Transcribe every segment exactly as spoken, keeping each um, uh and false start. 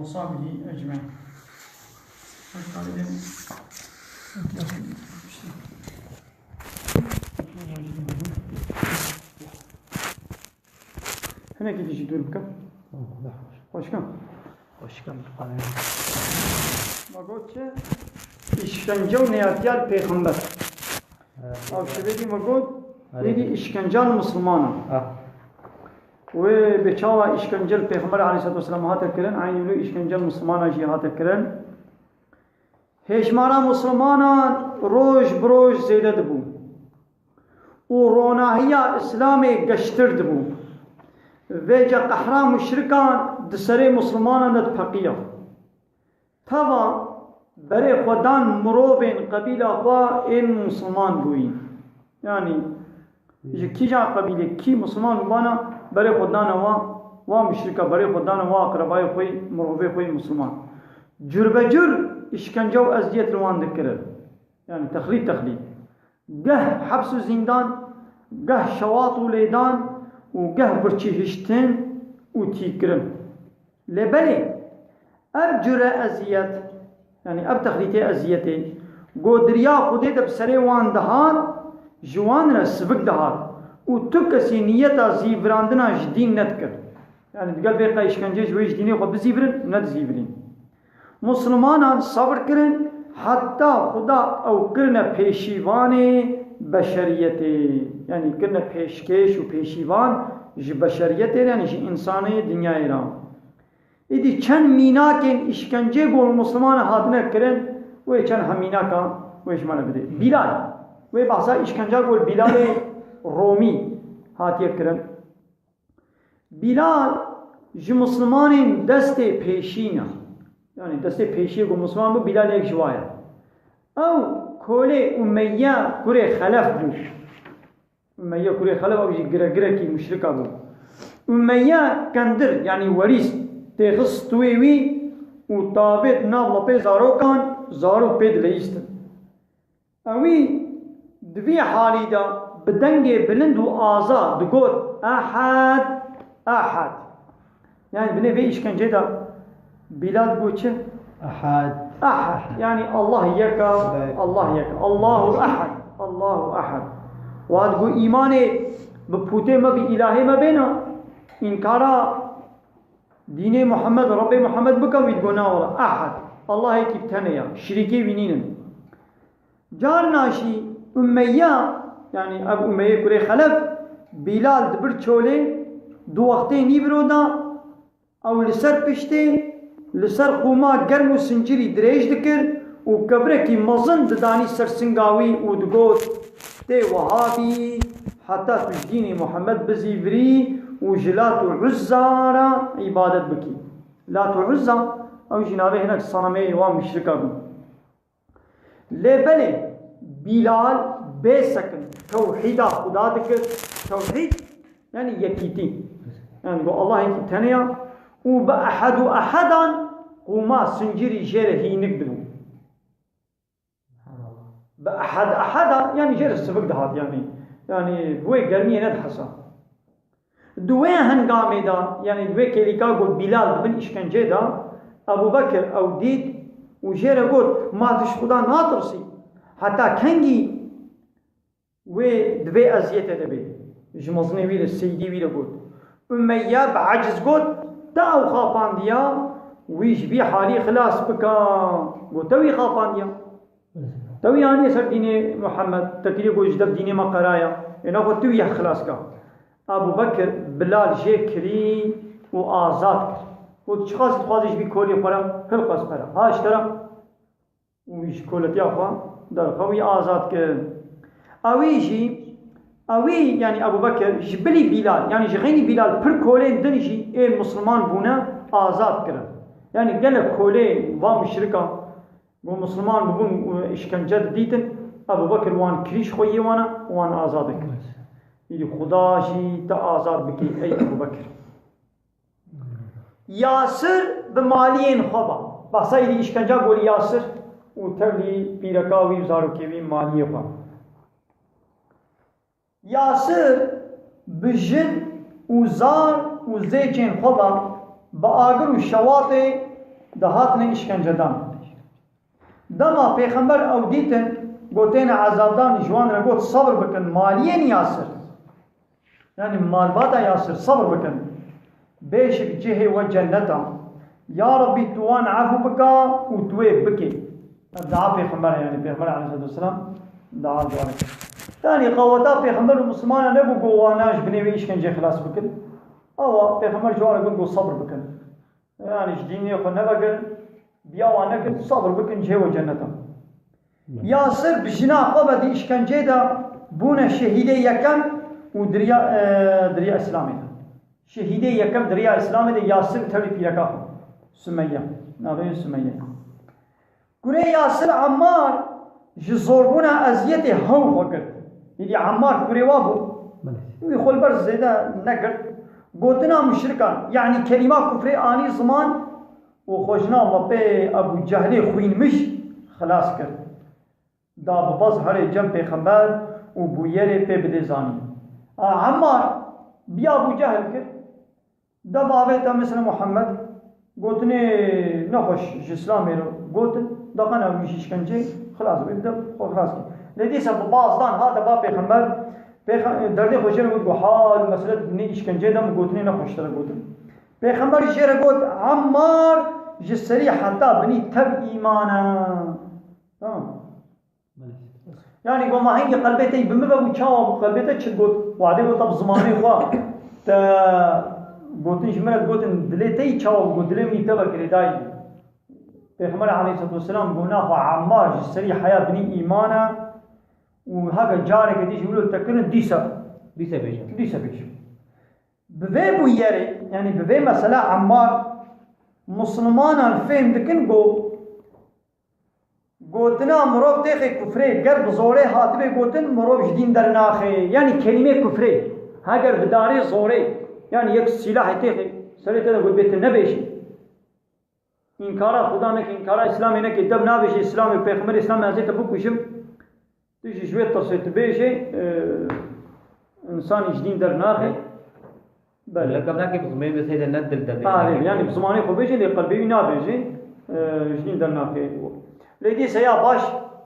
وصحبه أجمعين. Hinekî dî jî dûr bikim. Xweşkan. Xweşkan. Ma got çi? Îşkence û neyatiya li pêxember. Evet. Ew şevê dî ma got, Evet. wê dî îşkence li mislimanan. Ah. Wê bi çawa îşkence li pêxember aleyhissalatu vesselam hate kirin, eynî wilo îşkence li mislimanan jî hate kirin. Hêjmara mislimanan roj bi roj zêde dibû û ronahiya Îslamê geştir dibû. Vêca qehra muşrikan di serê mislimanan de dipeqiya. Teva berê xwe dan mirovên qebîla xwe ên misliman bûyîn. Yanî ji kîjan qebîlê kî misliman bûbana berê xwe dana wa, wa muşrika, berê xwe dana wa aqrebayê xwe, mirovê xwe misliman. Curbecur îşkence û eziyet li wan dikirin. Yanî texlîd texlîd. Geh heps û zîndan, geh şewat û lêdan û geh birçî hiştin û tîkirin. Lê belê, ev cure eziyet, yanî ev texlîtê eziyetê, ku di riya Xwedê de bi serê wan dihat, ji wan re sivik dihat û tu kesî niyeta zîvirandina ji dîn nedikir. Yanî digel vê qey îşkencê ji wê ji dînê xwe bizîvirin, nedizîvirîn. Muslimanan sebir kirin, heta Xuda ew kirine pêşîvanê beşeriyetê. Yanî kirine pêşkêş û pêşîvan ji beşeriyetê re, yanî ji însanê dinyayê re. Îdî çend mînakên îşkencê gol Muslimanan hatine kirin, wê çend hemînaka wê ji me re bidê. Bîlal, wê behsa îşkenca gol Bîlalê Romî hatiye kirin. Bîlal ji Muslimanên destê pêşîn e. Yanî destê pêşiyê ku Musliman bû, Bîlal yek ji wa ye. Ew kolê Umeyye kurê Xelef bû. Umeyye kurê Xelef ew jî giregirekî muşrika bû. Umeyye kendir, yanî werîst, têxist stûyê wî û tavêt nav lepê zarokan, zarok pê dileyîstin. Ewî di vî halî de bi dengê bilind û aza digot, "Ehad, Ehad." Yanî binê vê îşkencê de Bîlal digot çi? Ehad. Ehad. Yanî Allah yek e, Belê. Allah yek e. Allahu Ehad. Allahu Ehad. Wa digot îmanê bi pûtê me, bi îlahê me bêna. Înkara dînê Muhammed, Rebbê Muhammed bike, wî digot, "Na wela, Ehad. Allah yekî tenê ya. Şirîkê wî nînin." Carna jî Umeyye, yanî ev Umeyye kurê Xelef, Bîlal dibir çolê, di wextê nîvro de ew li ser piştê, li ser qûma germ û sincirî dirêj dikir û kevirekî mezin didanî ser singa wî û digot, "Tê wehabî, heta tu ji dînê Muhammed bizîvirî û ji Lat û Uzza re îbadet bikî." Lat û Uzza, ew jî navê hinek senemê wan muşrika bûn. Lê belê Bîlal bê sekin tewhîda Xuda dikir. Tewhîd, yanî yekîtî. Yanî ku Allah yekî tenê ya û bi ehad û ehadan qûma sincirî jê re hînik dibû. Bi ehad ehada, yanî jê re sivik dihat, yanî, yanî bi wê germiyê nedihesa. Di wê hengamê de, yanî di wê kêlîka ku Bîlal di bin îşkencê de, Ebû Bekir ew dît û jê re got, "Ma tu ji Xuda natirsî? Heta kengî wê di vê eziyetê de bê?" Ji mezinê wî re, seydî wî re got. Umeyye bi eciz got, "Te ew xapandiya, wî ji vî halî xilas bika." Got, "Te wî xapandiya." Te wî aniye ser dînê Muhammed, te kiriye ku ji dev dînê me qeraya. Êna xwe tu wî xilas ka. Abu Bekir Bilal jê kirî û azad kir. Got, "Çiqas dixwazî ji vî kolê xwe re, hilqas pere. Ha ji te re." Û wî ji koletiya xwe derxe, wî azad kir. Ewî jî, ewî, yanî Abu Bekir ji bilî Bilal, yanî ji xeynî Bilal pir kolên din jî ê Musliman bûne azad kirin. Yanî gelek kolê va muşrika, Ku Musliman bibûn û îşkence didîtin, Ebu Bekir wan kirî ji xwe yê wana, wan azad kir. Îdî Xuda jî te azad bike, ey Ebu Bekir. Yasir bi maliyên xwe ba. Behsa îdî îşkenca golî Yasir û tevlî pîreka wî û zarokê wî maliyê xwe. Yasir bi jin û zar û zêçên xwe ve bi agir û şewatê dihatine îşkencedan. Dema Pêxember ew dîtin, gotêne ezabdan, ji wan re got, "Sebr bikin, maliyên Yasir." Yanî malbata Yasir, "Sebr bikin. Bêşik cihê we cennet a. Ya Rabbî, tu wan efû bika û tu wê bikê." Dua Pêxember, yanî Pêxember aleyhissalatu vesselam dua, dua dike. Yanî qaweta Pêxember û Mislimana nebû ku wana ji binê wê îşkenceyê xilas bikin. Awa Pêxember ji wan re got, got, "Sebr bikin." Yanî ji dînê xwe nevegerin, biya wan nekin, sabir bikin, cihê we cennet e. Yasir bi jina xwe ve di îşkenceyê de bûne şehîdê yekem û di riya, e, di riya Îslamê de. Şehîdê yekem di riya Îslamê de Yasir û tevlî pîreka xwe. Sumeyye. Navê wê Sumeyye. Kurê Yasir Ammar ji zorbûna eziyetê hew xwe girt. Êdî Ammar kurê wa bû. Belê. Wî xwe li ber zêde negirt. Gotina muşrikan, yanî kelîma kufrê anî ziman û xwe ji nav lipê Ebû Cehlê xwînmiş xilas kir. Da bi baz herê cem pêxember û bûyerê pê bidê zanîn. A Ammar biya Ebû Cehl kir. Da bavê te mesela Muhammed gotinê nexweş ji Îslamê re gotin, da qena wî ji îşkenceyê xilas bê, de xwe xilas kir. Lê dîsa bi bazdan hate ba pêxember, pêxe-, derdê xwe jê re got, got, "Hal mesele ne îşkenceyê de min gotinê nexweş te re gotin." Pêxember jê re got, "Ammar ji serî heta binî tev îman e." Tamam. Belê. Yanî, goma hingî qelbê te yî bi min ve bû, çawa bû qelbê te çi got? Wadê got, bi zimanê xwe te gotin ji min re, gotin, dilê te yî çawa bû? Got, dilê min yî te ve girêdayî bû. Pêxember aleyhissalatu vesselam got, naxwe Ammar ji serî heya binî îman e û heke careke dî ji wilo te kirin, dîsa, dîsa bêjin. Dîsa bêjin. Bi vê bûyerê, yanî bi vê mesela Ammar Mislimanan fêm dikin, got, Gotina mirov têxê kufrê, ger bi zorê hatibê gotin, mirov ji dîn dernaxê. Yanî kelîmê kufrê, heger bi darê zorê, yanî yek sîlahê têxê serê te de got bê tu nebêjî. Înkara Xuda neke, înkara Îslamê neke, dev nabêjî Îslamê, Pêxemberê Îslamê ez ê te bikujim. Tu jî ji wê tirsê tu bêjê, e, însanî ji dîn dernaxe. Belê. Lê kevnakê bi zimanê bêjê de ne dil de bê. Arê, yanî bi zimanê xwe bêjê, lê qelbê wî nabêjê, e, ji dîn dernaxe. Lê dîsa ya baş,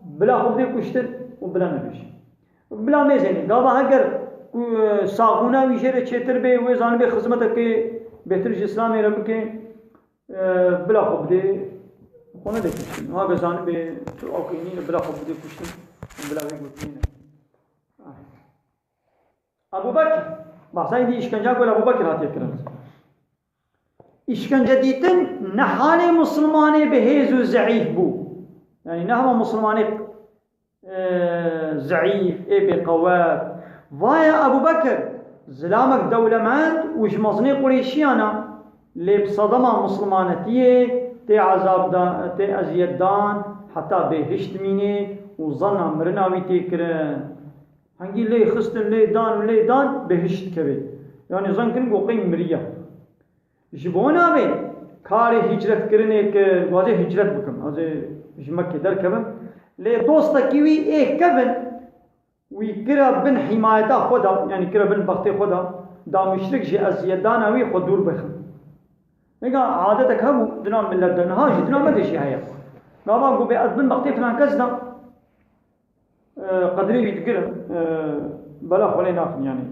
bila xwe bidê kuştin û bila nebêjê. Bila mêzênê. Gava heger ku, e, saxûna wî jê re çêtir bê, wê zanibê xizmetekê bêtir ji Îslamê re bike, e, bila xwe bidê, xwe nede kuştin. Ha be zanibê tu ewkê nîne, bila xwe bidê kuştin û bila wê gotinê neke. Ebû Bekir. Behsa êdî îşkenca ku li Ebû Bekir hatiye kirin. Îşkence dîtin ne halê Mislimanê bi hêz û zeîf bû. Yanî ne hema Mislimanê, e, zeîf, ê bêqewet. Vaye Ebû Bekir, zilamek dewlemend û ji mezinê Qurêşiyan e. Lê bi sedema Mislimanetiyê tê ezabdan, tê eziyetdan, heta bêhişt dimînê û zanna mirina wî tê kirin. Hingî lê xistin, lê dan û lê dan, bêhişt dikeve. Yanî zan kirin ku qey miriye. Ji bona vê karê hicretkirinê kir, dixwaze hicret bikim, ez ê ji Mekkê derkevim. Lê dostekî wî ê kevin, wî kire bin hîmayeta xwe de, yanî kire bin bextê xwe de, da muşrik ji eziyetdana wî xwe dûr bixin. Nega adetek hebû, dinan millet de, niha jî dinan me de jî heye. Gava ku bê ez bin bextê filan kes de, e, qedrê wî digirin, e, bela xwe lê naxin yanî.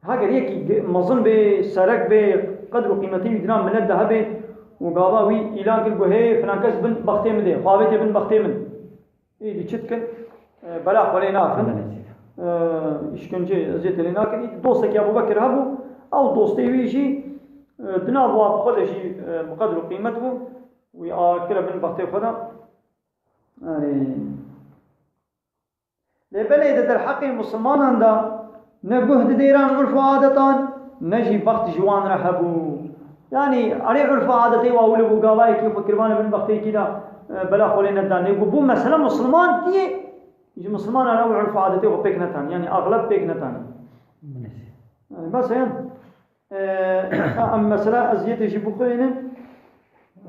Heger yekî ge-, mezin bê, serek bê, qedr û qîmetê wî dina milet de hebe û gava wî îlan kir ku hê filan kes bin bextê min de, xwe avêtê bin bextê min. Êdî çi dikin? E, bela xwe lê naxin. E, îşkencê, eziyetê lê nakin. Êdî dostekî Ebû Bekir hebû, ew dostê wî jî, e, dina bi xwe de jî, e, bi qedr û qîmet bû. Wî a kire bin bextê xwe de. Erê. Lê belê di derheqê misilmanan de ne guh didêran urf û adetan, ne jî bext ji wan re hebû. Yanî erê urf û adetê wa wilo bû, gavayekî xwe kirbane bin bextêkî de, e, bela xwe lê nedan. Lê ku bû mesela misilman tiyê, ji misilmanan ew urf û adetê xwe pêk netan. Yanî axleb pêk netan. Belê. Yanî bes e yan. Ee, em mesela eziyetê jî bixwînin.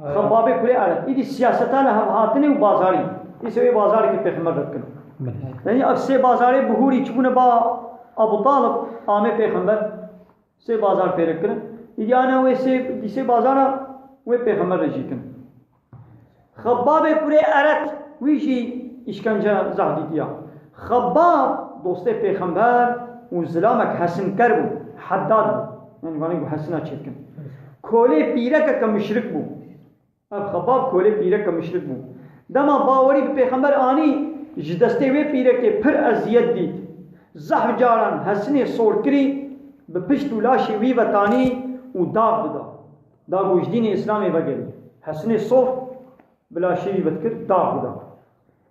Ee. Xebabê kurê Eret. Îdî siyaseta li hevhatinê û bazarî. Îse wê bazarê ki pêxember re dikin. Belê. Yanî ev sê bazarê bihûrî çibûne ba Abu Talib, amê pêxember. Sê bazar pê re kirin. Îdî ane wê sê, dî sê bazara wê pêxember re jî kin. Xebbabê kurê Eret, wî jî îşkence zehf dîtiya. Xebbab dostê pêxember û zilamek hesinker bû, heddad bû. Yanî vanê ku hesina çêdikin. Kolê pîrekeke muşrik bû. Ev Xebbab kolê pîreke muşrik bû. Dema bawerî bi pêxember anî, ji destê wê pîrekê pir eziyet dît. Zehf caran hesinê sor kirî, bi pişt û laşê wî ve tanî û dax dida. Da ku ji dînê Îslamê vegerî. Hesinê sor bi laşê wî ve dikir, dax dida.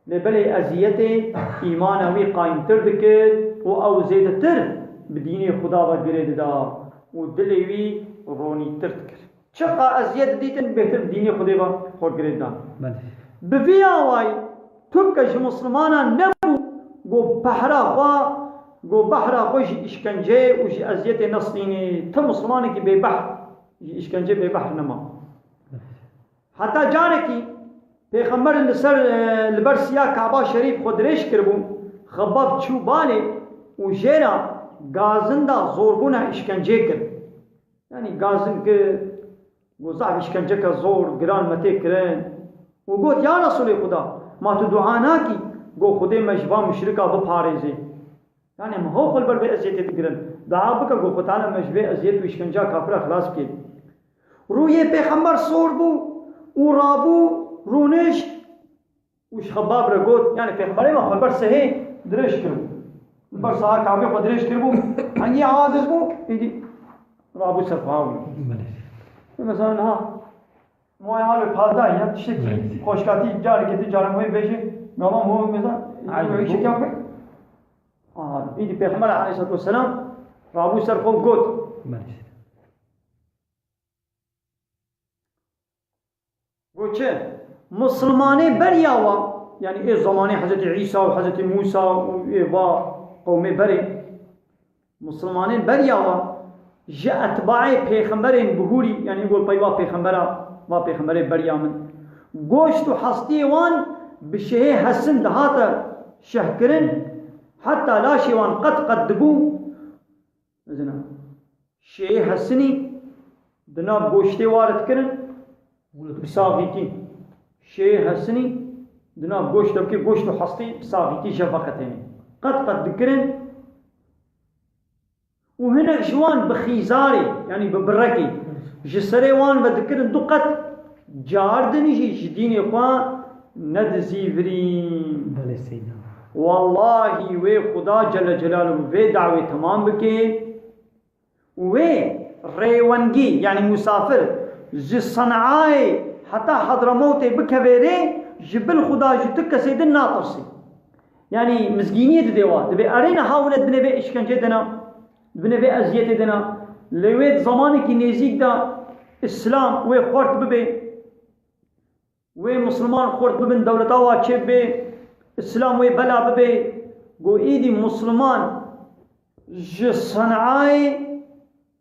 Lê belê eziyetê îmana wî qayîmtir dikir û ew zêdetir bi dînê Xuda ve girê dida û dilê wî ronîtir dikir. Çiqa eziyet didîtin, bêhtir bi dînê Xwedê ve xwe girê didan. Belê. Bi vî awayî, tu ke ji Mislimanan nebû, go behra xwe, go behra xwe ji îşkenceyê û ji eziyetê nestînî. Ti Mislimanekî bêbehr, ji îşkenceyê bêbehr nema. Heta carekî Pêxember li ser, e, li ber siya Kaba Şerîf xwe dirêj kiribû, Xebbab çû balê û jê re gazin da, zorbûna îşkencê kir. Yanî gazin kir, got, zaf îşkenceke zor, giran me tê kirin. Û got, ya Resûlê Xuda, ma tu dua nakî, got, Xwedê me ji van muşrika biparêzê. Yanî em ho xwe li ber vê eziyetê digirin. Dua bike ku Xwe Teala me ji vê eziyet û îşkenca kafira xilas bike. Rûyê Pêxember sor bû û rabû rûnişt û ji Xebbab re got, yanî Pêxemberê me xwe li ber sehê dirêj kiribû. Li ber saha Kabê xwe dirêj kiribû. Hengî aciz bû, îdî rabû ser xwe. Belê. Mesela niha moya hal ve pazda ya, tiştekî, belê, xoşkatî, carekê di caran wê bêje, gava mo mesela, ay, wê bu şekil yapayım. Aha, îdî Pêxember aleyhissalatu vesselam rabû ser xwe got. Belê. Got çi? Misilmanê beriya wa, yanî ê zamanê Hezretî Îsa û Hezretî Mûsa û ê va qewmê berê, Misilmanên beriya wa, ji etbaê pêxemberên bihûrî, yanî got pey va pêxembera, va pêxemberê beriya min, goşt û hestiyê wan bi şehê hesin dihate şehkirin, heta laşê wan qet qet dibû. Mezina. Şêyê hesinî di nav goştê wa re dikirin, bi saxîtî. Şêyê hesinî di nav goşt de bike, goşt û hestî bi saxîtî jev veqetêne. Qet qet dikirin û hinek ji wan bi xîzarê, yanî bi birekê, ji serê wan ve dikirin du qet, cardin jî ji dînê xwe nedizîvirîn. Belê seyda. Wallahî wê Xuda Celle Celaluhu vê dawê temam bike. Wê rêwengî, yanî musafir, ji Senayê heta Hedremewtê bikeve rê, ji bil Xuda ji tu kesê din natirsî. Yanî mizgîniyê didê wa. Dibê erê niha hûn e di binê vê îşkencê de ne, di binê vê eziyetê de ne. Lê wê di zamanekî nêzîk de Îslam wê xurt bibe. Wê Misliman xurt bibin, dewleta wa çêbibe, Îslam wê bela bibe, ku êdî Misliman ji Senayê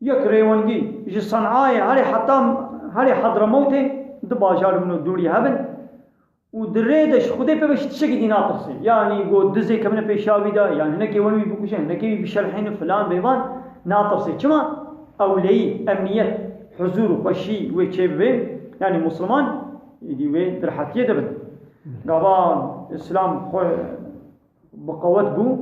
yek rêwengî, ji Senayê herê heta, herê Hedremewtê du bajar min û dûrî hebin û di rê de ji Xwedê pê ve ji tiştekî dî natirsê. Yanî ku dizê kevine pêşa wî de, yan hinekê wen wî bikujin, hinekê wî bişerhînin filan bêvan natirsê. Çima? Ewleyî, emniyet, huzûr û xweşî wê çêbibe. Yanî Misliman êdî wê di rehetiyê de bin. Gava Îslam xwe bi qewet bû,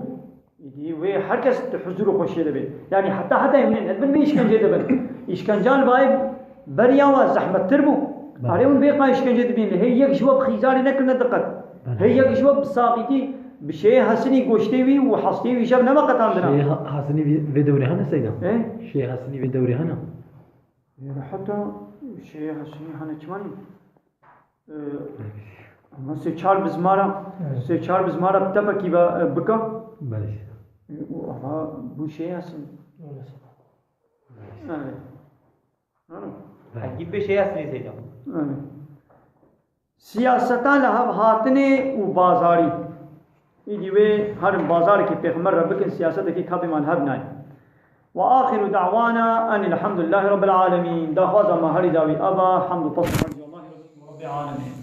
êdî wê her kes di huzûr û xweşiyê de bê. Yanî heta heta em ne di bin vê îşkencê de bin. Îşkencan li vayê beriya wa zehmettir bû. Belê. Arê hûn vê qa îşkence dibîn. Lê hê yek ji we bi xîzarê nekirine diqet. Belê. Hê yek ji we bi saxîtî, bi şêyê hesinî goştê wî û hestê wî jev neveqetandina. Şêyê ha-, hesinî vê, vê dewrê hene seyda? He? Şêyê hesinî vê dewrê hene? Ê, heta şêyê hesinî hene çimanî? Ee, ama sê çar bizmara, evet, sê çar bizmara bi tepekî ve, e, bika. Belê. E, û ama bu şey aslında. Öyle. Evet. Anladın mı? Hengî pê şey aslında seyda. Evet. Siyaseta li hev hatinê û bazarî. Îdî wê herin bazarekî pêxember re bikin, siyasetekî kabê man hev nayê. Ve axiru da'wana enilhamdulillahî rabbil alemîn. Daxwaza me herî dawî eva, hemd û pes û mercî Allahî Rabbil alemîn.